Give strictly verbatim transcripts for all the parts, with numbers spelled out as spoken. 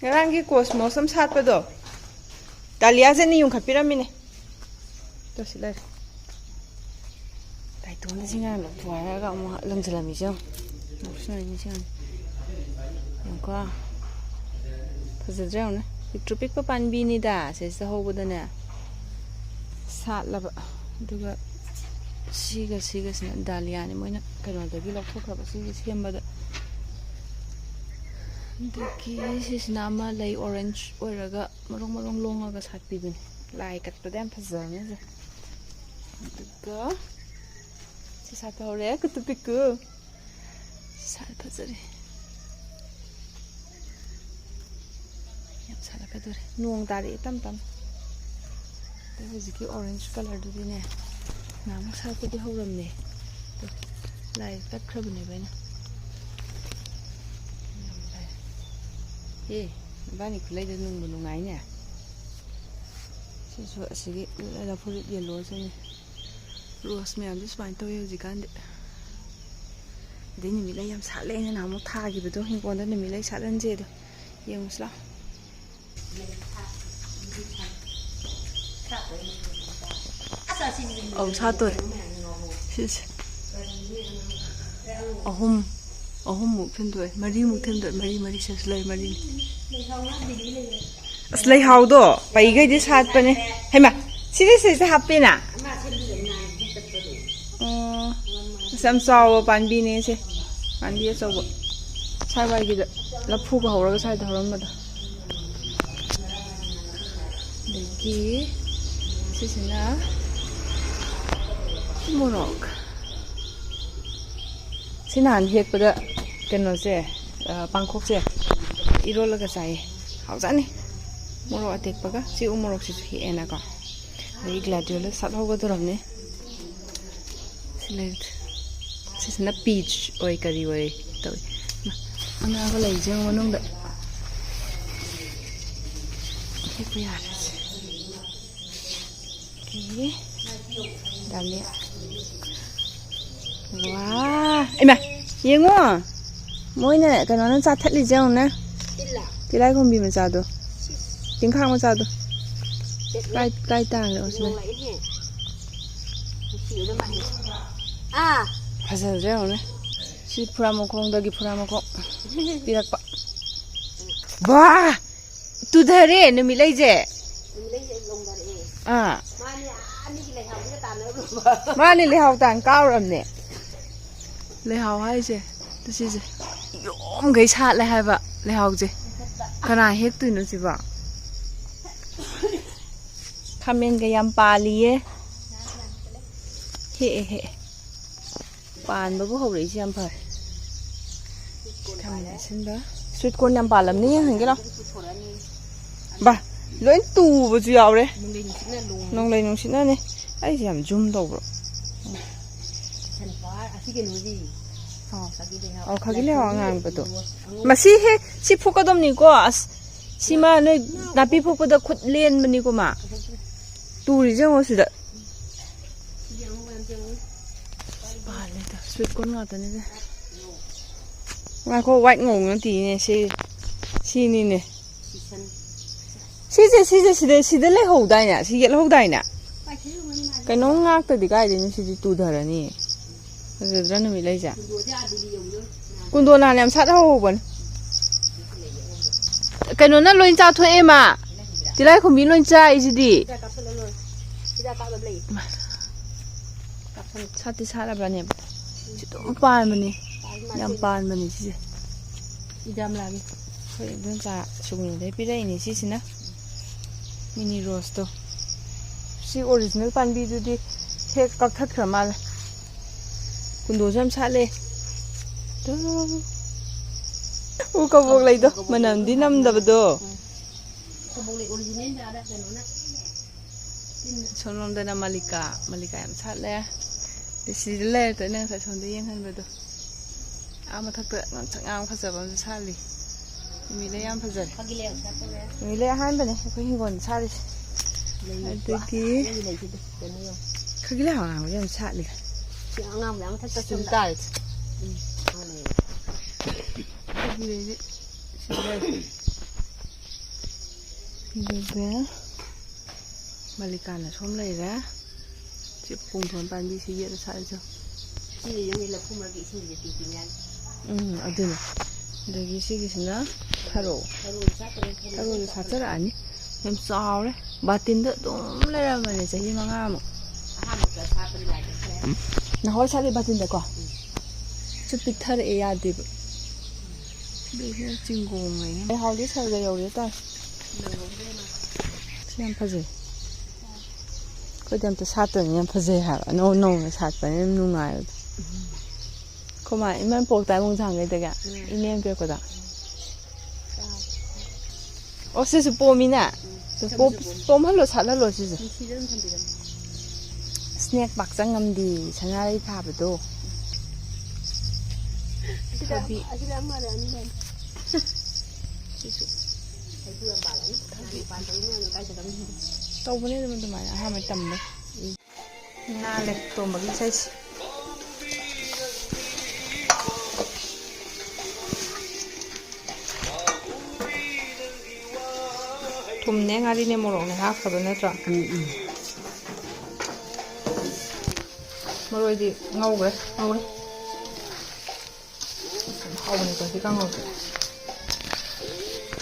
ꯉꯔꯥꯡꯒꯤ ꯀꯣꯁꯃꯣꯁ ꯑꯃ ꯁꯥꯠꯄꯗꯣ, ꯗꯥꯂꯤꯌꯥꯁꯦ ꯑꯅꯤ ꯌꯨꯡꯈꯠꯄꯤꯔꯝꯃꯤꯅꯦ꯫ ꯇꯣ, ꯁꯤ ꯂꯩꯔꯦ꯫ ꯇꯥꯏꯇꯣꯟꯗ ꯁꯤ ꯉꯔꯥꯡ ꯂꯧꯊꯣꯛ ꯍꯥꯏꯔꯒ ꯑꯃꯨꯛ ꯂꯪꯁꯤꯜꯂꯝꯃꯤꯁꯦ ꯌꯦꯡꯉꯨ꯫ ꯉꯥꯎꯁꯤꯟꯅꯔꯤꯅꯤ ꯁꯤ ꯌꯦꯡꯉꯨ꯫ ꯌꯦꯡꯉꯨꯀꯣ꯫ ꯐꯖꯗ꯭ꯔꯥ ꯌꯦꯡꯉꯨꯅꯦ꯫ ꯄꯤꯛꯇ꯭ꯔꯨ ꯄꯤꯛꯄ ꯄꯥꯝꯕꯤꯅꯤꯗ, ꯁꯤꯁꯤꯗ ꯍꯧꯕꯗꯅꯦ꯫ ꯁꯥꯠꯂꯕ꯫ ꯑꯗꯨꯒ ꯁꯤꯒ ꯁꯤꯒꯁꯤꯅ ꯗꯥꯂꯤꯌꯥꯅꯤ, ꯃꯣꯏꯅ ꯀꯩꯅꯣꯗꯒꯤ ꯂꯧꯊꯣꯛꯈ꯭ꯔꯕ, ꯁꯤꯒꯤ ꯁꯦꯝꯕꯗ꯫ ꯑꯗꯒꯤ ꯁꯤꯁꯤꯅ ꯑꯃ ꯂꯩ, ꯑꯣꯔꯦꯟꯖ ꯑꯣꯏꯔꯒ ꯃꯔꯨꯡ ꯃꯔꯨꯡ ꯂꯣꯡꯉꯒ ꯁꯥꯠꯄꯤꯗꯨꯅꯤ꯫ ꯂꯥꯏ ꯀꯠꯄꯗ ꯌꯥꯝ ꯐꯖꯕꯅꯦ ꯁꯦ꯫ ꯑꯗꯨꯒ ꯁꯤ ꯁꯥꯠꯄ ꯍꯧꯔꯦ, ꯀꯨꯇꯨ ꯄꯤꯛꯀꯨ꯫ ꯁꯤ ꯁꯥꯠ ꯐꯖꯔꯦ꯫ ꯌꯥꯝ ꯁꯥꯠꯂꯛꯀꯗꯧꯔꯦ꯫ ꯅꯣꯡ ꯇꯥꯔꯛꯑꯦ ꯇꯞ ꯇꯞꯅ꯫ ꯑꯗꯩ ꯍꯧꯖꯤꯛꯀꯤ ꯑꯣꯔꯦꯟꯖ ꯀꯂꯔꯗꯨꯗꯤꯅꯦ, ꯅꯍꯥꯟꯃꯨꯛ ꯁꯥꯠꯄꯗꯤ ꯍꯧꯔꯝꯃꯦ꯫ ꯑꯗꯣ ꯂꯥꯏ ꯀꯠꯈ꯭ꯔꯕꯅꯦꯕ ꯑꯩꯅ꯫ ꯑꯦ, ꯏꯕꯥꯅꯤ ꯈꯨꯂꯩꯗꯣ ꯅꯨꯡꯕꯨ ꯅꯨꯡꯉꯥꯏꯅꯦ꯫ ꯁꯤꯁꯨ ꯑꯁꯤꯒꯤ ꯂꯐꯨꯔꯤꯠ ꯌꯦꯜꯂꯣꯁꯤꯅꯦ꯫ ꯔꯣꯁ ꯃꯌꯥꯝꯁꯦ ꯁꯨꯃꯥꯏꯅ ꯇꯧꯋꯤ ꯍꯧꯖꯤꯛꯀꯥꯟꯗꯤ꯫ ꯑꯗꯩ ꯅꯨꯃꯤꯠꯂꯩ ꯌꯥꯝ ꯁꯥꯠꯂꯦ, ꯑꯩꯅ ꯅꯍꯥꯟꯃꯨꯛ ꯊꯥꯈꯤꯕꯗꯣ, ꯍꯤꯡꯒꯣꯜꯗ ꯅꯨꯃꯤꯠꯂꯩ ꯁꯥꯠꯍꯟꯁꯦ ꯑꯗꯣ꯫ ꯌꯦꯡꯉꯨꯁꯤ ꯂꯥꯎ꯫ ꯑꯧ, ꯁꯥꯠꯇꯣꯔꯦ꯫ ꯁꯤꯁꯦ꯫ ꯑꯍꯨꯝ, ꯑꯍꯨꯝꯃꯨꯛ ꯊꯤꯟꯗꯣꯛꯑꯦ, ꯃꯔꯤꯃꯨꯛ ꯊꯤꯟꯗꯣꯛꯑꯦ, ꯃꯔꯤ, ꯃꯔꯤ, ꯁꯤꯁꯨ ꯂꯩ, ꯃꯔꯤꯅꯤ꯫ ꯑꯁ, ꯂꯩꯍꯥꯎꯗꯣ ꯄꯩꯈꯩꯗꯤ ꯁꯥꯠꯄꯅꯦ꯫ ꯍꯩꯃꯥ, ꯁꯤꯗꯤ ꯁꯤꯁꯦ ꯍꯥꯞꯄꯦꯅ꯫ ꯑꯣ, ꯑꯁ, ꯌꯥꯝ ꯆꯥꯎꯕ ꯄꯥꯝꯕꯤꯅꯦ ꯁꯦ꯫ ꯄꯥꯝꯕꯤ ꯑꯆꯧꯕ꯫ ꯁ꯭ꯋꯥꯏꯋꯥꯏꯒꯤꯗ ꯂꯐꯨꯒ ꯍꯧꯔꯒ ꯁ꯭ꯋꯥꯏꯗ ꯍꯧꯔꯝꯕꯗꯣ꯫ ꯑꯗꯒꯤ ꯁꯤꯁꯤꯅ ꯃꯣꯔꯣꯛ꯫ ꯁꯤ ꯅꯍꯥꯟ ꯍꯦꯛꯄꯗ ꯀꯩꯅꯣꯁꯦ, ꯑ, ꯄꯥꯡꯈꯣꯛꯁꯦ ꯏꯔꯣꯜꯂꯒ ꯆꯥꯏꯌꯦ꯫ ꯍꯥꯎꯖꯥꯠꯅꯤ꯫ ꯃꯣꯔꯣꯛ ꯑꯇꯦꯛꯄꯒ꯫ ꯁꯤ ꯎ ꯃꯣꯔꯣꯛꯁꯤꯁꯨ ꯍꯦꯛꯑꯦꯅꯀꯣ꯫ ꯑꯗꯒꯤ ꯒ꯭ꯂꯦꯗꯤꯌꯣꯂꯁ ꯁꯥꯠꯍꯧꯒꯗꯧꯔꯕꯅꯤ꯫ ꯁꯤ ꯂꯩ-, ꯁꯤꯁꯤꯅ ꯄꯤꯆ ꯑꯣꯏ ꯀꯔꯤ ꯑꯣꯏ ꯇꯧꯏ꯫ ꯃꯥ, ꯑꯉꯥꯡꯕ ꯂꯩꯁꯦ ꯌꯦꯡꯉꯨ ꯃꯅꯨꯡꯗ꯫ ꯍꯦꯛꯄ ꯌꯥꯔꯦ ꯁꯦ꯫ ꯑꯣꯀꯦ꯫ ꯗꯥꯂꯤꯌꯥ꯫ ꯋꯥ! ꯏꯃꯥ! ꯌꯦꯡꯉꯣ! ꯃꯣꯏꯅ ꯀꯩꯅꯣꯅ ꯆꯥꯊꯠꯂꯤꯁꯦ ꯌꯦꯡꯉꯨꯅꯦ꯫ ꯇꯤꯂꯥꯏꯈꯣꯝꯕꯤ ꯃꯆꯥꯗꯣ, ꯇꯤꯡꯈꯥꯡ ꯃꯆꯥꯗꯣ꯫ ꯀꯥꯏ, ꯀꯥꯏ ꯇꯥꯈ꯭ꯔꯦ? ꯑꯣ, ꯁꯤꯗ꯫ ꯑꯥ꯫ ꯐꯖꯗ꯭ꯔꯥ ꯌꯦꯡꯉꯨꯅꯦ꯫ ꯁꯤ ꯐꯨꯔꯥ ꯃꯈꯣꯡꯗꯒꯤ ꯐꯨꯔꯥ ꯃꯈꯣꯡ ꯄꯤꯔꯛꯄ꯫ ꯕꯥ! ꯇꯨꯊꯔꯦ ꯅꯨꯃꯤꯠꯂꯩꯁꯦ꯫ ꯑꯥ꯫ ꯃꯥꯅꯦ, ꯂꯩꯍꯥꯎ ꯇꯥꯟ ꯀꯥꯎꯔꯝꯅꯦ꯫ ꯂꯩꯍꯥꯎ ꯍꯥꯏꯁꯦ, ꯁꯤꯁꯦ ꯌꯣꯝꯈꯩ ꯁꯥꯠꯂꯦ ꯍꯥꯏꯕ ꯂꯩꯍꯥꯎꯁꯦ꯫ ꯀꯅꯥ ꯍꯦꯛꯇꯣꯏꯅꯣ ꯁꯤꯕꯣ? ꯈꯥꯃꯦꯟꯒ ꯌꯥꯝ ꯄꯥꯜꯂꯤꯌꯦ꯫ ꯍꯦꯛꯑꯦ, ꯍꯦꯛꯑꯦ꯫ ꯄꯥꯟꯕꯕꯨ ꯍꯧꯔꯛꯏꯁꯦ ꯌꯥꯝ ꯐꯔꯦ꯫ ꯈꯥꯃꯦꯟ ꯑꯁꯤꯟꯕ꯫ Sweet corn ꯌꯥꯝ ꯄꯥꯜꯂꯝꯅꯤ, ꯌꯦꯡꯍꯟꯒꯦ ꯂꯥꯎ꯫ ꯕꯥ, ꯂꯣꯏ ꯇꯨꯕꯁꯨ ꯌꯥꯎꯔꯦ꯫ ꯅꯣꯡꯂꯩ ꯅꯨꯡꯁꯤꯠꯅꯅꯦ꯫ ꯑꯩꯁꯦ ꯌꯥꯝ zoom ꯇꯧꯕ꯭ꯔꯣ? ꯑꯣ꯫ ꯑꯣ, ꯈꯥꯒꯤ ꯂꯩꯍꯥꯎ ꯑꯉꯥꯡꯕꯗꯣ꯫ ꯃꯁꯤ ꯍꯦꯛ, ꯁꯤ ꯐꯨꯛꯀꯗꯕꯅꯤꯀꯣ꯫ ꯑꯁ, ꯁꯤꯃ ꯅꯣꯏ ꯅꯥꯄꯤ ꯐꯨꯛꯄꯗ ꯈꯨꯠ ꯂꯦꯟꯕꯅꯤꯀꯣ ꯃꯥ꯫ ꯇꯨꯔꯤꯁꯦ ꯌꯦꯡꯉꯣ ꯁꯤꯗ꯫ ꯄꯥꯜꯂꯦꯗ, sweet corn ꯉꯥꯛꯇꯅꯤꯗ꯫ ꯉꯥꯏꯈꯣ, white ꯉꯧꯕ ꯅꯠꯇꯦꯅꯦ, ꯁꯤ, ꯁꯤꯅꯤꯅꯦ꯫ ꯁꯤꯁꯦ, ꯁꯤꯁꯦ ꯁꯤꯗ, ꯁꯤꯗ ꯂꯩꯍꯧꯗꯥꯏꯅꯦ? ꯁꯤ ꯌꯦꯠꯍꯧꯗꯥꯏꯅꯦ? ꯀꯩꯅꯣꯝ ꯉꯥꯛꯇꯗꯤ ꯀꯥꯏꯗꯩꯅꯣ, ꯁꯤꯗꯤ ꯇꯨꯊꯔꯅꯤ꯫ ꯐꯖꯗ꯭ꯔꯥ ꯅꯨꯃꯤꯠ ꯂꯩꯁꯦ? ꯀꯨꯟꯗꯣ ꯅꯍꯥꯟ ꯌꯥꯝ ꯁꯥꯠ ꯍꯧꯍꯧꯕꯅꯦ꯫ ꯀꯩꯅꯣꯅ ꯂꯣꯏ ꯆꯥꯊꯣꯛꯑꯦ ꯃꯥ꯫ ꯇꯤꯜꯍꯥꯏꯈꯨꯝꯕꯤ ꯂꯣꯏ ꯆꯥꯏꯁꯤꯗꯤ꯫ ꯁꯥꯠꯇꯤ ꯁꯥꯠꯂꯕꯅꯦꯕ꯫ ꯁꯤ ꯑꯗꯨꯝ ꯄꯥꯟꯕꯅꯦ꯫ ꯌꯥꯝ ꯄꯥꯟꯕꯅꯦ ꯁꯤꯁꯦ꯫ ꯑꯩꯈꯣꯏ ꯏꯗꯣꯝꯆꯥ ꯁꯨꯒꯨꯅꯨꯗꯩ ꯄꯤꯔꯛꯏꯅꯦ ꯁꯤꯁꯤꯅ꯫ Mini roseꯇꯣ꯫ ꯁꯤ original ꯄꯥꯝꯕꯤꯗꯨꯗꯤ ꯍꯦꯛ ꯀꯛꯊꯠꯈ꯭ꯔ ꯃꯥꯜꯂꯦ꯫ ꯀꯨꯟꯗꯣꯁꯨ ꯌꯥꯝ ꯁꯥꯠꯂꯦ꯫ ꯇꯨ꯫ ꯎ ꯀꯕꯣꯛ ꯂꯩꯗꯣ ꯃꯅꯝꯗꯤ ꯅꯝꯗꯕꯗꯣ꯫ ꯁꯣꯝꯂꯣꯝꯗꯅ ꯃꯜꯂꯤꯀꯥ, ꯃꯜꯂꯤꯀꯥ ꯌꯥꯝ ꯁꯥꯠꯂꯦ꯫ ꯑꯗꯩ ꯁꯤꯗ ꯂꯩꯔꯦ, ꯅꯪ ꯉꯁꯥꯏ ꯁꯣꯝꯗ ꯌꯦꯡꯍꯟꯕꯗꯣ꯫ ꯑꯥ ꯃꯊꯛꯇ ꯉꯥꯡꯁꯪ ꯉꯥꯡ ꯐꯖꯕ ꯑꯃꯁꯨ ꯁꯥꯠꯂꯤ꯫ ꯅꯨꯃꯤꯠꯂꯩ ꯌꯥꯝ ꯐꯖꯔꯦ꯫ ꯅꯨꯃꯤꯠꯂꯩ ꯑꯍꯥꯟꯕꯅꯦ ꯑꯩꯈꯣꯏ ꯍꯤꯡꯒꯣꯜꯗ ꯁꯥꯠꯂꯤꯁꯦ꯫ ꯑꯗꯒꯤ ꯈꯥꯒꯤ ꯂꯩꯍꯥꯎ ꯑꯉꯥꯡꯕ ꯌꯥꯝ ꯁꯥꯠꯂꯤ꯫ ꯁꯤ ꯑꯉꯥꯡꯕ ꯌꯥꯝ ꯃꯊꯛꯇ ꯁꯨꯝ ꯇꯥꯔꯦ꯫ ꯈꯥꯒꯤ ꯂꯩꯁꯦ ꯁꯤꯗ ꯂꯩ꯫ ꯑꯗꯨꯒ ꯃꯜꯂꯤꯀꯥꯅ ꯁꯣꯝ ꯂꯩꯔꯦ꯫ ꯁꯤ ꯄꯨꯡꯊꯣꯟ ꯄꯥꯝꯕꯤꯁꯤ ꯌꯦꯠꯅ ꯁꯥꯠꯂꯤꯁꯦ꯫ ꯁꯤꯅ ꯌꯨꯝꯒꯤ ꯂꯐꯨ ꯃꯔꯛꯀꯤ ꯏꯁꯤꯡꯁꯦ ꯄꯤ ꯄꯤ ꯉꯥꯏ꯫ ꯎꯝ, ꯑꯗꯨꯅꯤ꯫ ꯑꯗꯒꯤ ꯁꯤꯒꯤꯁꯤꯅ ꯊꯔꯣ꯫ ꯊꯔꯣꯁꯨ ꯁꯥꯠꯇꯔꯛꯑꯅꯤ꯫ ꯌꯥꯝ ꯆꯥꯎꯔꯦ꯫ ꯕꯥꯇꯤꯟꯗ ꯑꯗꯨꯝ ꯂꯩꯔꯝꯕꯅꯦ ꯆꯍꯤ ꯃꯉꯥꯃꯨꯛ꯫ ꯅꯍꯥꯟꯋꯥꯏ ꯁꯥꯠꯂꯤ ꯕꯥꯇꯤꯟꯗꯀꯣ꯫ ꯁꯨ ꯄꯤꯛꯊꯔꯛꯑꯦ, ꯌꯥꯗꯦꯕ꯫ ꯁꯤꯗꯩꯁꯤꯅ ꯆꯤꯡꯒꯣꯡ ꯂꯩꯅꯤ꯫ ꯂꯩꯍꯥꯎꯗꯤ ꯁꯔꯒ ꯌꯧꯔꯦ ꯇꯥꯔꯦ꯫ ꯁꯤ ꯌꯥꯝ ꯐꯖꯩ꯫ ꯑꯩꯈꯣꯏꯗꯤ ꯑꯝꯇ ꯁꯥꯠꯇꯕꯅꯤꯅ ꯌꯥꯝ ꯐꯖꯩ ꯍꯥꯏꯕ꯫ ꯑꯅꯧ ꯅꯧꯅ ꯁꯥꯠꯄꯅꯤꯅ ꯌꯥꯝ ꯅꯨꯡꯉꯥꯏꯕꯗꯣ꯫ ꯑꯩꯈꯣꯏ ꯃꯥ ꯏꯃꯥ ꯄꯣꯛꯇꯥꯏ ꯑꯃꯨꯛ ꯊꯥꯡꯒꯩꯗꯒꯤ꯫ ꯎꯝ꯫ ꯏꯅꯦꯅ ꯄꯤꯔꯛꯄꯗꯣ꯫ ꯎꯝ꯫ ꯑꯣ, ꯁꯤꯁꯨ ꯄꯣꯝꯃꯤꯅꯦ꯫ ꯎꯝ꯫ ꯄꯣꯝ-, ꯁꯤꯁꯨ ꯄꯣꯝꯃꯤ꯫ ꯄꯣꯝꯍꯜꯂꯣ, ꯁꯥꯠꯍꯜꯂꯣ ꯁꯤꯁꯨ꯫ ꯅꯨꯡꯁꯤꯗ ꯑꯗꯨꯝ ꯊꯝꯕꯤꯔꯝꯃꯣ꯫ ꯁ꯭ꯅꯦꯛ ꯄꯥꯛ ꯆꯪꯉꯝꯗꯦ, ꯁꯅꯥꯔꯩ ꯊꯥꯕꯗꯣ꯫ ꯑꯁꯤꯗ ꯊꯕꯤ꯫ ꯑꯁꯤꯗ ꯑꯃꯔ ꯑꯅꯤ ꯂꯩ꯫ ꯁꯤꯁꯨ꯫ ꯍꯩꯀ꯭ꯔꯨ ꯌꯥꯝ ꯄꯥꯜꯂꯅꯤ꯫ ꯊꯕꯤ꯫ ꯄꯥꯟꯗꯕꯅꯤꯅ ꯀꯥꯏ ꯆꯠꯀꯅꯤ? ꯇꯧꯕꯅꯦ ꯑꯗꯨꯝ ꯑꯗꯨꯃꯥꯏꯅ ꯑꯍꯥꯟꯕ ꯇꯝꯕ꯫ ꯎꯝ꯫ ꯅꯥꯜꯂꯦ ꯇꯣꯝꯕꯒꯤ ꯏꯁꯩꯁꯦ꯫ ꯊꯨꯝꯅꯦ, ꯉꯥꯔꯤꯅꯦ, ꯃꯣꯔꯣꯛꯅꯦ ꯍꯥꯞꯈ꯭ꯔꯕ ꯅꯠꯇ꯭ꯔꯣ? ꯎꯝ, ꯎꯝ꯫ ꯃꯔꯣꯏꯗꯤ ꯉꯧꯈ꯭ꯔꯦ, ꯉꯧꯔꯦ꯫ ꯍꯥꯎꯕꯅꯤꯀꯣ ꯁꯤ ꯀꯥꯡꯉꯧꯁꯦ꯫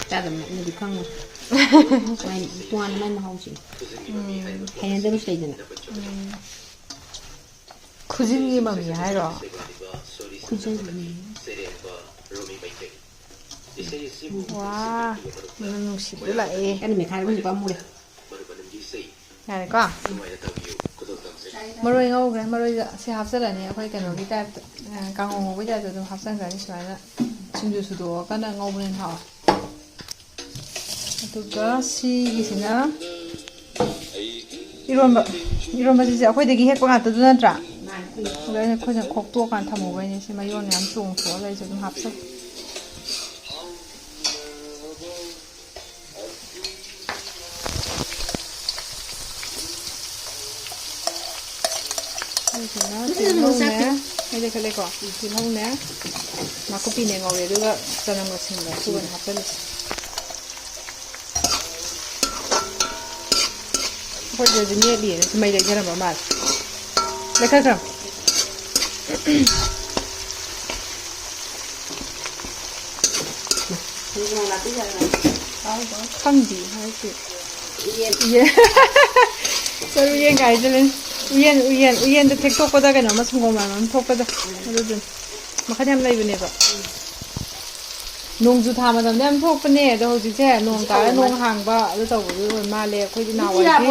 ꯆꯥꯗꯕ ꯃꯤꯅꯗꯤ ꯈꯪꯉꯣꯏ꯫ ꯃꯥꯏ ꯇꯣꯉꯥꯟꯅ ꯃꯥꯏ ꯃꯍꯥꯎꯁꯦ꯫ ꯎꯝ꯫ ꯍꯩꯅꯗꯕꯁꯨ ꯂꯩꯗꯅ꯫ ꯎꯝ꯫ ꯈꯨꯖꯤꯟꯒꯤ ꯃꯃꯤ ꯍꯥꯏꯔꯣ? ꯈꯨꯖꯤꯟꯒꯤ ꯃꯃꯤ꯫ ꯋꯥ, ꯃꯅꯝ ꯅꯨꯡꯁꯤꯕꯗꯨ ꯂꯥꯛꯑꯦ꯫ ꯀꯟꯅ ꯃꯦꯠꯈꯥꯏꯔꯒ ꯍꯧꯖꯤꯛ ꯄꯥꯝꯃꯨꯔꯦ꯫ ꯌꯥꯔꯦꯀꯣ? ꯃꯔꯣꯏ ꯉꯧꯈ꯭ꯔꯦ꯫ ꯃꯔꯣꯏꯗ ꯁꯤ ꯍꯥꯞꯆꯜꯂꯅꯤ꯫ ꯑꯩꯈꯣꯏ ꯀꯩꯅꯣꯒꯤ ꯇꯥꯏꯞꯇ, ꯑ, ꯀꯥꯡꯉꯧ ꯉꯧꯕꯒꯤ ꯇꯥꯏꯞꯇ ꯑꯗꯨꯝ ꯍꯥꯞꯆꯟꯈ꯭ꯔꯅꯤ ꯁꯨꯃꯥꯏꯅ꯫ ꯁꯤꯡꯖꯨ ꯁꯨꯗꯣꯛꯑꯒꯅ ꯉꯧꯕꯅ ꯍꯦꯟꯅ ꯍꯥꯎꯋꯦ꯫ ꯑꯗꯨꯒ ꯁꯤꯒꯤꯁꯤꯅ ꯏꯔꯣꯟꯕ꯫ ꯏꯔꯣꯟꯕꯁꯤꯁꯦ ꯑꯩꯈꯣꯏꯗꯒꯤ ꯍꯦꯛꯄ ꯉꯥꯛꯇꯗꯨ ꯅꯠꯇ꯭ꯔꯥ? ꯑꯗꯣ ꯑꯩꯅ, ꯑꯩꯈꯣꯏꯅ ꯈꯣꯛꯇꯣꯛꯑꯀꯥꯟꯗ ꯊꯝꯍꯧꯕꯩꯅꯦ꯫ ꯁꯤ ꯃꯌꯣꯟ ꯃꯌꯥꯝ ꯆꯣꯡꯊꯣꯛꯑ ꯂꯩꯁꯦ ꯑꯗꯨꯝ ꯍꯥꯞꯆꯧ꯫ ꯑꯗꯨꯗꯨꯅ ꯇꯤꯜꯍꯧꯅꯦ, ꯑꯩ ꯂꯩꯈꯠꯂꯦꯀꯣ꯫ ꯇꯤꯜꯍꯧꯅꯦ, ꯅꯥꯀꯨꯞꯄꯤꯅꯦ ꯉꯧꯔꯦ, ꯑꯗꯨꯒ ꯆꯅꯝꯒ ꯁꯤꯡꯒ ꯁꯨꯒꯅꯤ ꯍꯥꯞꯆꯜꯂꯤꯁꯦ꯫ ꯑꯩꯈꯣꯏꯗꯁꯨ ꯅꯦꯠꯂꯤꯅ ꯁꯤ ꯃꯩ ꯂꯩꯊꯔꯝꯕ ꯃꯥꯜꯂꯦ꯫ ꯂꯩꯈꯠꯈ꯭ꯔꯣ꯫ ꯈꯪꯗꯦ ꯍꯥꯏꯔꯛꯇꯦ꯫ ꯎꯌꯦꯟ꯫ ꯎꯌꯦꯟ꯫ ꯆꯠꯂꯨ ꯎꯌꯦꯟ ꯀꯥꯏꯁꯦ ꯂꯩ꯫ ꯎꯌꯦꯟ, ꯎꯌꯦꯟ, ꯎꯌꯦꯟꯗ ꯊꯦꯛꯇꯣꯛꯄꯗ ꯀꯩꯅꯣꯝꯃ ꯁꯪꯒꯣꯝ ꯃꯥꯟꯕ ꯑꯃ ꯊꯣꯛꯄꯗ꯫ ꯑꯗꯨꯗꯨꯅꯤ꯫ ꯃꯈꯜ ꯌꯥꯝ ꯂꯩꯕꯅꯦꯕ꯫ ꯅꯣꯡꯖꯨ ꯊꯥ ꯃꯇꯝꯗ ꯌꯥꯝ ꯊꯣꯛꯄꯅꯦ, ꯑꯗꯣ ꯍꯧꯖꯤꯛꯁꯦ ꯅꯣꯡ ꯇꯥꯔ ꯅꯣꯡ ꯍꯥꯡꯕ ꯑꯗꯨ ꯇꯧꯕꯗꯣ ꯑꯣꯏ ꯃꯥꯜꯂꯦ꯫ ꯑꯩꯈꯣꯏꯗꯤ ꯅꯍꯥꯟꯋꯥꯏꯗꯤ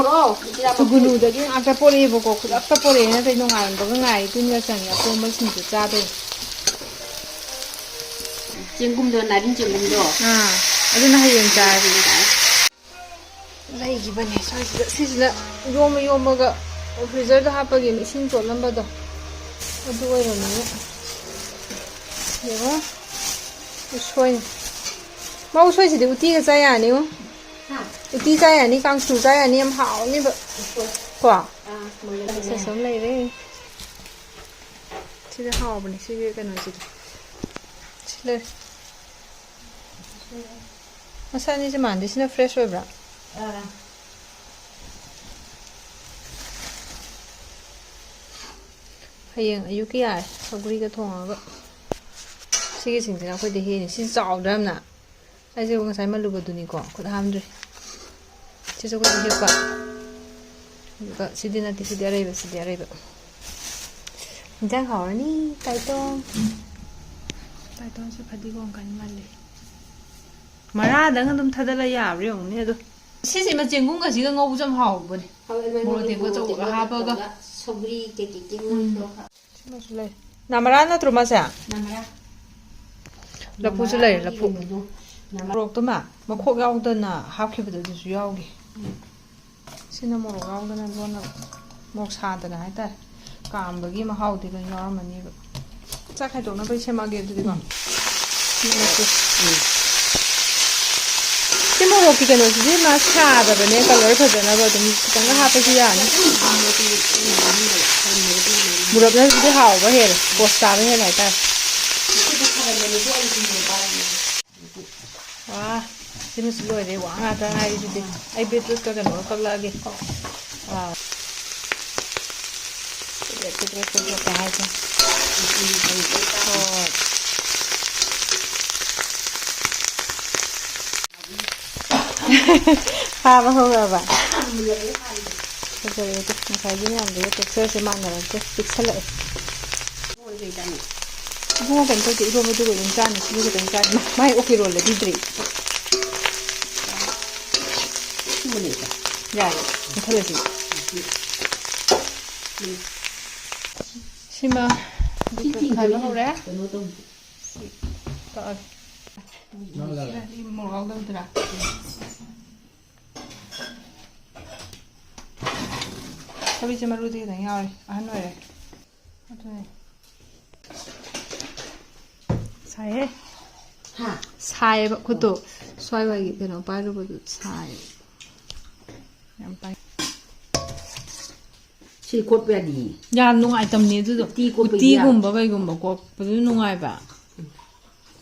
ꯁꯨꯒꯨꯅꯨꯗꯒꯤ ꯉꯥꯛꯇ ꯄꯣꯔꯛꯑꯦꯕꯀꯣ, ꯈꯨꯗꯛꯇ ꯄꯣꯔꯛꯑꯦ ꯅꯠꯇ꯭ꯔꯗꯤ ꯅꯣꯡꯉꯥꯟꯕꯒ ꯉꯥꯏ ꯇꯤꯟꯒ ꯆꯪꯉꯦ ꯑꯄꯣꯝꯕ ꯁꯤꯡꯖꯨ ꯆꯥꯗꯣꯏꯅꯦ꯫ ꯆꯦꯡꯒꯨꯝꯗꯣ, ꯅꯥꯔꯤꯟ ꯆꯦꯡꯒꯨꯝꯗꯣ꯫ ꯑꯥ, ꯑꯗꯨꯅ ꯍꯌꯦꯡ ꯆꯥꯔꯁꯤ꯫ ꯂꯩꯈꯤꯕꯅꯦ ꯁ꯭ꯋꯥꯏꯁꯤꯗ꯫ ꯁꯤꯁꯤꯅ ꯌꯣꯝꯃ ꯌꯣꯝꯃꯒ ꯐ꯭ꯔꯤꯖꯔꯗ ꯍꯥꯞꯄꯒꯤ ꯏꯁꯤꯡ ꯆꯣꯠꯂꯝꯕꯗꯣ ꯑꯗꯨ ꯑꯣꯏꯔꯝꯃꯦ꯫ ꯌꯦꯡꯉꯣ, ꯎꯁꯣꯏ꯫ ꯃꯥ ꯎꯁꯣꯏꯁꯤꯗꯤ ꯎꯇꯤꯒ ꯆꯥ ꯌꯥꯅꯤꯉꯣ꯫ ꯎꯇꯤ ꯆꯥ ꯌꯥꯅꯤ, ꯀꯥꯡꯁꯨ ꯆꯥ ꯌꯥꯅꯤ, ꯌꯥꯝ ꯍꯥꯎꯅꯤꯕ꯫ ꯀꯣ? ꯁꯦꯁ ꯑꯃ ꯂꯩꯔꯦ꯫ ꯁꯤꯗꯤ ꯍꯥꯎꯕꯅꯦ, ꯁꯤꯒꯤ ꯀꯩꯅꯣꯁꯤꯗꯤ꯫ ꯁꯤ ꯂꯩꯔꯦ꯫ ꯃꯁꯛ ꯑꯅꯤꯁꯦ ꯃꯥꯟꯗꯦ꯫ ꯁꯤꯅ ꯐ꯭ꯔꯦꯁ ꯑꯣꯏꯕ꯭ꯔꯥ? ꯑꯥ꯫ ꯍꯌꯦꯡ ꯑꯌꯨꯛꯀꯤ ꯌꯥꯔꯦ, ꯁꯧꯒ꯭ꯔꯤꯒ ꯊꯣꯡꯉꯒ꯫ ꯁꯤꯒꯤꯁꯤꯡꯁꯤꯅ ꯑꯩꯈꯣꯏꯗ ꯍꯦꯟꯅꯤ꯫ ꯁꯤ ꯆꯥꯎꯗ꯭ꯔꯥ ꯌꯥꯝꯅ? ꯑꯩꯁꯦ ꯉꯁꯥꯏ ꯃꯜꯂꯨꯕꯗꯨꯅꯤꯀꯣ, ꯈꯨꯠ ꯍꯥꯝꯗ꯭ꯔꯤ꯫ ꯁꯤꯁꯨ ꯑꯩꯈꯣꯏꯗ ꯍꯦꯛꯄ꯫ ꯑꯗꯨꯒ ꯁꯤꯗꯤ ꯅꯠꯇꯦ, ꯁꯤꯗꯤ ꯑꯔꯩꯕ, ꯁꯤꯗꯤ ꯑꯔꯩꯕ꯫ ꯏꯟꯖꯥꯡ ꯍꯥꯎꯔꯅꯤ, ꯇꯥꯏꯇꯣꯝ꯫ ꯇꯥꯏꯇꯣꯝꯁꯦ ꯐꯗꯤꯒꯣꯝ ꯀꯟ ꯃꯥꯜꯂꯦ꯫ ꯃꯔꯥꯗꯪ ꯑꯗꯨꯝ ꯊꯥꯗꯠꯂ ꯌꯥꯕ꯭ꯔꯥ ꯌꯦꯡꯉꯨꯅꯦ ꯑꯗꯣ꯫ ꯁꯤꯁꯦ ꯃꯆꯦꯡꯒꯨꯝꯒꯁꯤꯒ ꯉꯧꯕꯁꯨ ꯌꯥꯝ ꯍꯥꯎꯕꯅꯦ꯫ ꯍꯥꯎꯋꯦ, ꯃꯥꯏ ꯃꯣꯔꯣꯛ ꯃꯣꯔꯣꯛ ꯑꯇꯦꯛꯄ ꯑꯆꯧꯕꯒ ꯍꯥꯞꯄꯒ꯫ ꯁꯧꯒ꯭ꯔꯤ ꯀꯩꯀꯩ ꯀꯩ ꯎꯝ꯫ ꯉꯧꯕꯗꯣ꯫ ꯁꯤꯃꯁꯨ ꯂꯩ꯫ ꯅꯥꯃꯔꯥ ꯅꯠꯇ꯭ꯔꯣ ꯃꯥꯁꯦ? ꯅꯥꯃꯔꯥ꯫ ꯂꯐꯨꯁꯨ ꯂꯩꯔꯦ, ꯂꯐꯨ꯫ ꯅꯥꯃꯔꯥ꯫ ꯃꯣꯔꯣꯛꯇꯨꯃ ꯃꯈꯣꯛ ꯌꯥꯎꯗꯅ ꯍꯥꯞꯈꯤꯕꯗꯣ ꯑꯗꯨꯁꯨ ꯌꯥꯎꯈꯤ꯫ ꯎꯝ꯫ ꯁꯤꯅ ꯃꯣꯔꯣꯛ ꯌꯥꯎꯗꯅ ꯂꯣꯟꯅ, ꯃꯣꯔꯣꯛ ꯁꯥꯗꯅ ꯍꯥꯏꯇꯥꯔꯦ꯫ ꯀꯥꯝꯕꯒꯤ ꯃꯍꯥꯎꯗꯤ ꯂꯣꯏ ꯌꯥꯎꯔꯝꯃꯅꯦꯕ꯫ ꯆꯥꯛ ꯈꯥꯏꯗꯣꯛꯅꯕ ꯑꯩ ꯁꯦꯝꯃꯛꯑꯒꯦ ꯑꯗꯨꯗꯤꯀꯣ꯫ ꯎꯝ꯫ ꯁꯤ ꯅꯠꯇꯦ꯫ ꯎꯝ꯫ ꯁꯤ ꯃꯣꯔꯣꯛꯀꯤ ꯀꯩꯅꯣꯁꯤꯗꯤ ꯃꯥ ꯁꯥꯗꯕꯅꯦ, ꯀꯂꯔ ꯐꯖꯅꯕ ꯑꯗꯨꯝ ꯈꯤꯇꯪꯒ ꯍꯥꯞꯄꯁꯨ ꯌꯥꯅꯤ꯫ ꯃꯨꯔꯞꯅꯁꯤꯗꯤ ꯍꯥꯎꯕ ꯍꯦꯜꯂꯦ, ꯄꯣꯁ ꯇꯥꯕ ꯍꯦꯜꯂꯦ ꯍꯥꯏꯇꯥꯔꯦ꯫ ꯋꯥ, ꯁꯤꯃꯁꯨ ꯂꯣꯏꯔꯦ, ꯋꯥ ꯉꯥꯛꯇ ꯉꯥꯏꯔꯤꯁꯤꯗꯤ꯫ ꯑꯩ ꯕꯤꯠꯔꯨꯠꯀ ꯀꯩꯅꯣꯒ ꯀꯛꯂꯛꯑꯒꯦ꯫ ꯑꯥ꯫ ꯄꯤꯗ꯭ꯔꯦ, ꯄꯤꯗ꯭ꯔꯦ, ꯄꯤꯗ꯭ꯔꯦ ꯀꯩ ꯍꯥꯏꯁꯦ? ꯍꯣꯏ꯫ ꯐꯥꯕ ꯍꯧꯔꯕ? ꯐꯖꯔꯦ ꯑꯗꯨ꯫ ꯉꯁꯥꯏꯒꯤ ꯃꯌꯥꯝꯗꯨꯒ texture ꯁꯦ ꯃꯥꯟꯅꯔꯛꯇ꯭ꯔꯦ, ꯄꯤꯛꯁꯜꯂꯛꯑꯦ꯫ ꯏꯕꯨꯡꯉꯣ ꯀꯩꯅꯣ ꯇꯧꯗꯦ, ꯏꯔꯣꯟꯕꯗꯨꯒ ꯑꯗꯨꯝ ꯆꯥꯅꯤ, ꯁꯤꯁꯨ ꯈꯤꯇꯪ ꯆꯥꯅꯤ꯫ ꯃꯥꯏ ꯑꯣꯀꯦ ꯔꯣꯜꯗ ꯄꯤꯗ꯭ꯔꯤ꯫ ꯌꯥꯔꯦ, ꯃꯨꯠꯊꯠꯂꯁꯤ꯫ ꯁꯤꯃ ꯈꯥꯏꯕ ꯍꯧꯔꯦ꯫ ꯁꯤ ꯀꯛꯑꯒꯦ꯫ ꯁꯤꯅꯗꯤ ꯃꯣꯔꯣꯛ ꯌꯥꯎꯗꯕꯗꯨꯔꯥ? ꯊꯕꯤꯁꯦ ꯃꯔꯨꯗꯤ ꯈꯤꯇꯪ ꯌꯥꯎꯔꯤ, ꯑꯍꯟ ꯑꯣꯏꯔꯦ꯫ ꯑꯗꯨꯅꯦ꯫ ꯁꯥꯏꯍꯦ꯫ ꯍꯥ? ꯁꯥꯏꯌꯦꯕ ꯈꯨꯠꯇꯣ꯫ ꯁ꯭ꯋꯥꯏ ꯋꯥꯏꯒꯤ ꯀꯩꯅꯣ ꯄꯥꯏꯔꯨꯕꯗꯨ ꯁꯥꯏ꯫ ꯌꯥꯝ ꯄꯥꯏ꯫ ꯁꯤ ꯀꯣꯠꯄ ꯌꯥꯗꯤꯌꯦ꯫ ꯌꯥꯝ ꯅꯨꯡꯉꯥꯏꯇꯕꯅꯦ ꯑꯗꯨꯗꯣ꯫ ꯎꯇꯤ ꯀꯣꯠꯄꯒꯤ ꯎꯇꯤꯒꯨꯝꯕ ꯀꯩꯒꯨꯝꯕ ꯀꯣꯠꯄꯗꯨ ꯅꯨꯡꯉꯥꯏꯕ꯫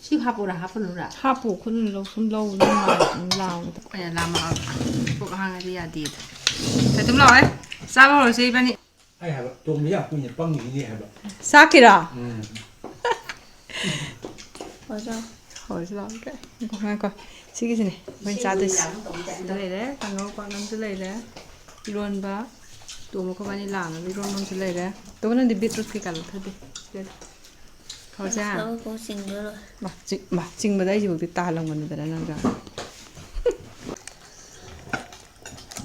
ꯁꯤ ꯍꯥꯞꯄꯣꯔꯥ, ꯍꯥꯞꯄꯅꯨꯔꯥ? ꯍꯥꯞꯄꯨ, ꯈꯨꯠꯅ ꯂꯧ-, ꯁꯨꯝ ꯂꯧꯕꯗ ꯅꯨꯡꯉꯥꯏꯕꯅꯤ ꯂꯥꯎꯕꯗ꯫ ꯑꯩꯅ ꯂꯥꯝꯃꯛꯑꯕ꯫ ꯄꯨꯛ ꯍꯥꯡꯉꯗꯤ ꯌꯥꯗꯦꯗꯣ꯫ ꯑꯗꯨꯝ ꯂꯥꯛꯑꯣ꯫ ꯆꯥꯕ ꯍꯧꯔꯁꯦ ꯏꯕꯥꯅꯤ꯫ ꯑꯩ ꯍꯥꯏꯕ, ꯇꯣꯝꯕ ꯌꯥꯝ ꯀꯨꯏꯅ ꯄꯪꯉꯤꯅꯦ ꯍꯥꯏꯕ꯫ ꯆꯥꯛꯀꯤꯔꯣ? ꯎꯝ꯫ ꯍꯧꯔꯁꯤ ꯂꯥꯛꯑꯣ꯫ ꯉꯥꯏꯈꯣ, ꯉꯥꯏꯈꯣ꯫ ꯁꯤꯒꯤꯁꯤꯅꯦ ꯑꯩꯈꯣꯏꯅ ꯆꯥꯗꯣꯏꯁꯦ꯫ ꯁꯤꯗ ꯂꯩꯔꯦ, ꯀꯥꯡꯉꯧ ꯄꯥꯛꯅꯝꯁꯨ ꯂꯩꯔꯦ꯫ ꯏꯔꯣꯟꯕ, ꯇꯣꯝꯕ ꯑꯩꯈꯣꯏꯕꯥꯅꯤ ꯂꯥꯛꯅꯕ ꯏꯔꯣꯟꯕ ꯑꯃꯁꯨ ꯂꯩꯔꯦ꯫ ꯇꯣꯝꯕ ꯅꯪꯗꯤ beetroot ꯀꯩꯀꯥ ꯂꯧꯊꯗꯦ꯫ ꯁꯤꯗ ꯂꯩ꯫ ꯍꯧꯔꯁꯦ? ꯑꯁ, ꯂꯧꯊꯣꯛ ꯆꯤꯡꯗꯣꯏꯔꯣ? ꯃꯥ, ꯆꯤꯡ-, ꯃꯥ, ꯆꯤꯡꯕꯗ ꯑꯩꯁꯤꯐꯥꯎꯗꯤ ꯇꯥꯍꯜꯂꯝꯒꯅꯤꯗꯅ ꯅꯪꯁꯨ꯫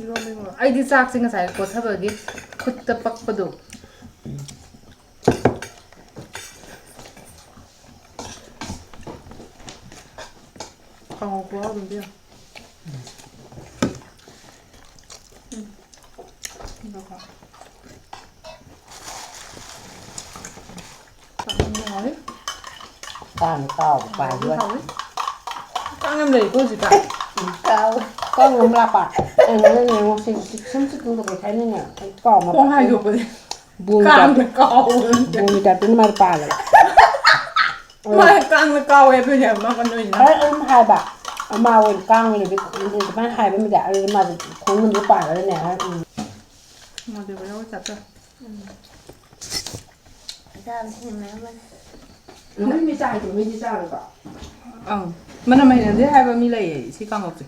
ꯏꯔꯣꯟꯕ ꯏꯔꯣꯟꯕ꯫ ꯑꯩꯗꯤ ꯆꯥꯛꯁꯦ ꯉꯁꯥꯏ ꯀꯣꯠꯊꯕꯒꯤ ꯈꯨꯠꯇ ꯄꯛꯄꯗꯣ꯫ ꯀꯥꯡꯍꯧ ꯈꯨꯍꯥꯎꯗꯨꯗꯤ ꯌꯦꯡꯉꯨ꯫ ꯎꯝ꯫ ꯀꯥꯡ ꯇꯥꯎꯕ ꯄꯥꯏꯕ꯫ ꯀꯥꯡ ꯌꯥꯝ ꯂꯩꯀꯣ ꯍꯧꯖꯤꯛꯀꯥꯟ꯫ ꯎꯝ, ꯀꯥꯡ, ꯀꯥꯡ ꯑꯃ ꯂꯥꯛꯄ꯫ ꯑꯩꯅ ꯅꯪꯅ ꯌꯦꯡꯉꯣ, ꯁꯤ ꯁꯨꯝ ꯆꯤꯛꯄꯗꯣ ꯀꯩ ꯍꯥꯏꯅꯤꯅꯦ? ꯑꯩ ꯀꯥꯎ ꯃꯥꯄ꯫ ꯈꯣꯡ ꯍꯥꯏꯗꯣꯛꯄꯁꯦ꯫ ꯕꯣꯡ ꯀꯥꯡꯅ ꯇꯥꯏꯞꯇ꯫ ꯀꯥꯎꯕ꯫ ꯕꯣꯡꯒꯤ ꯇꯥꯏꯞꯇ ꯃꯥꯗꯤ ꯄꯥꯜꯂꯦꯕ꯫ ꯃꯥꯅ ꯀꯥꯡꯅ ꯀꯥꯎꯋꯦ ꯑꯗꯨꯏꯅꯦ ꯍꯥꯏꯕ ꯃꯥ ꯀꯟꯗꯣꯏꯁꯤꯅ꯫ ꯑꯩ ꯑꯗꯨꯝ ꯍꯥꯏꯕ, ꯑꯃꯥ ꯑꯣꯏꯅ ꯀꯥꯡ ꯂꯩꯕ ꯑꯗꯨꯃꯥꯏꯅ ꯍꯥꯏꯕ ꯃꯤꯗ, ꯑꯗꯨꯗ ꯃꯥꯗꯤ ꯈꯣꯡ ꯑꯗꯨꯝ ꯄꯥꯜꯂꯒꯅꯦ, ꯎꯝ꯫ ꯃꯣꯗꯦꯕ ꯌꯥꯎꯔ ꯆꯥꯠꯇ꯫ ꯑꯆꯥꯕꯁꯤꯅ ꯃꯌꯥꯝ ꯑꯃ ꯅꯣꯏ ꯃꯤ ꯆꯥꯏꯗꯣ ꯃꯤꯗꯤ ꯆꯥꯔꯣꯏꯀꯣ? ꯑꯪ꯫ ꯃꯅꯝ ꯍꯩꯅꯗꯦ ꯍꯥꯏꯕ ꯃꯤ ꯂꯩꯌꯦ ꯁꯤ ꯀꯥꯡꯉꯧꯁꯦ꯫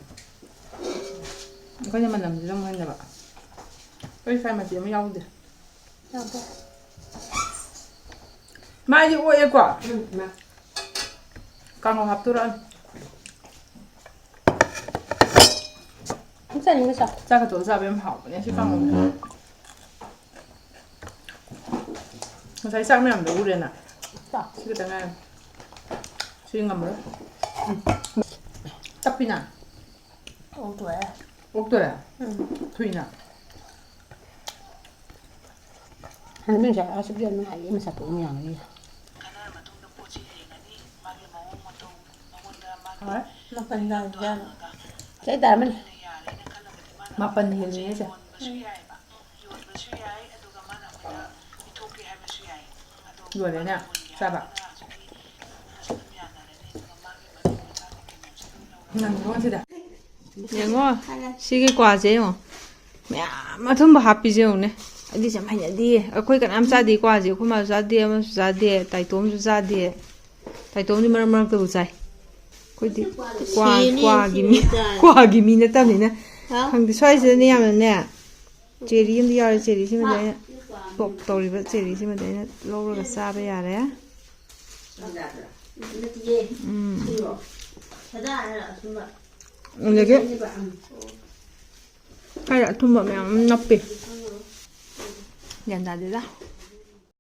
ꯑꯩꯈꯣꯏꯅ ꯃꯅꯝꯁꯤꯗ ꯑꯃꯨꯛ ꯍꯩꯅꯕ꯫ ꯑꯩꯈꯣꯏ ꯁ꯭ꯋꯥꯏ ꯃꯆꯦ ꯑꯃ ꯌꯥꯎꯗꯦ꯫ ꯌꯥꯎꯗꯦ꯫ ꯃꯥꯏꯗꯤ ꯑꯣꯛꯑꯦꯀꯣ꯫ ꯎꯝ, ꯃꯥ꯫ ꯀꯥꯡꯉꯧ ꯍꯥꯞꯇꯣꯔꯛꯑꯅꯤ꯫ ꯆꯥꯅꯤꯡꯕ ꯆꯥꯎ꯫ ꯆꯥꯛꯀ ꯇꯣꯠꯂ ꯆꯥꯕ ꯌꯥꯝ ꯍꯥꯎꯕꯅꯦ ꯁꯤ ꯀꯥꯡꯉꯧꯁꯦ꯫ ꯉꯁꯥꯏ ꯆꯥꯛ ꯃꯌꯥꯝꯗꯣ ꯎꯔꯦꯅ꯫ ꯆꯥꯎ꯫ ꯁꯤ ꯈꯛꯇ ꯉꯥꯏꯔꯦ꯫ ꯁꯤ ꯉꯝꯃꯔꯣꯏ꯫ ꯇꯞꯄꯤꯅ꯫ ꯑꯣꯛ ꯇꯣꯛꯑꯦ꯫ ꯑꯣꯛꯇꯣꯔꯦ꯫ ꯎꯝ꯫ ꯊꯨꯏꯅ꯫ ꯍꯥꯟꯅ ꯃꯤ ꯉꯁꯥꯏ ꯑꯁꯨꯛ ꯌꯥꯝ ꯅꯨꯡꯉꯥꯏꯌꯦ ꯃꯁꯛ ꯄꯣꯛ ꯃꯌꯥꯝ ꯑꯃ꯫ ꯍꯣꯏ꯫ ꯃꯥꯄꯟ ꯇꯥꯔꯗꯤ ꯌꯥꯔꯦ꯫ ꯆꯍꯤ ꯇꯥꯔꯝꯃꯅꯤ꯫ ꯃꯥꯄꯟ ꯍꯦꯜꯂꯦ ꯍꯥꯏꯁꯦ꯫ ꯂꯣꯏꯔꯦꯅꯦ ꯆꯥꯕ꯫ ꯅꯪꯉꯣ ꯁꯤꯗ꯫ ꯌꯦꯡꯉꯣ꯫ ꯁꯤꯒꯤ ꯀ꯭ꯋꯥꯁꯦ ꯌꯦꯡꯉꯣ꯫ ꯃꯌꯥꯝ ꯑꯊꯨꯝꯕ ꯍꯥꯞꯄꯤꯁꯦ ꯌꯦꯡꯉꯨꯅꯦ꯫ ꯑꯩꯗꯤ ꯌꯥꯝ ꯍꯩꯅꯗꯤꯌꯦ꯫ ꯑꯩꯈꯣꯏ ꯀꯅꯥꯝ ꯆꯥꯗꯦ ꯀ꯭ꯋꯥꯁꯦ꯫ ꯑꯩꯈꯣꯏ ꯃꯥꯁꯨ ꯆꯥꯗꯦ, ꯑꯃꯁꯨ ꯆꯥꯗꯦ, ꯇꯥꯏꯇꯣꯝꯁꯨ ꯆꯥꯗꯦ꯫ ꯇꯥꯏꯇꯣꯝꯗꯤ ꯃꯔꯛ ꯃꯔꯛꯇꯕꯨ ꯆꯥꯏ꯫ ꯑꯩꯈꯣꯏꯗꯤ ꯀ꯭ꯋꯥ-, ꯁꯤꯅꯤ, ꯀ꯭ꯋꯥꯒꯤ ꯃꯤ, ꯁꯤꯅꯤ ꯆꯥꯏ꯫ ꯀ꯭ꯋꯥꯒꯤ ꯃꯤ ꯅꯠꯇꯕꯅꯤꯅ꯫ ꯍꯥ? ꯈꯪꯗꯦ꯫ ꯁ꯭ꯋꯥꯏꯁꯤꯗꯅꯦ ꯌꯥꯝꯅꯅꯦ, ꯆꯦꯔꯤ ꯑꯃꯗꯤ ꯌꯥꯎꯔꯦ꯫ ꯆꯦꯔꯤꯁꯤꯃꯗꯤ ꯑꯩꯅ ꯄꯣꯞ ꯇꯧꯔꯤꯕ ꯆꯦꯔꯤꯁꯤꯃꯗꯤ ꯑꯩꯅ ꯂꯧꯔꯒ ꯆꯥꯕ ꯌꯥꯔꯦ꯫ ꯎꯝ꯫ ꯑꯗꯒꯤ ꯈꯔ ꯑꯊꯨꯝꯕ ꯃꯌꯥꯝ ꯑꯃ ꯅꯞꯄꯤ꯫ ꯒ꯭ꯌꯥꯟ ꯇꯥꯗꯦꯗ꯫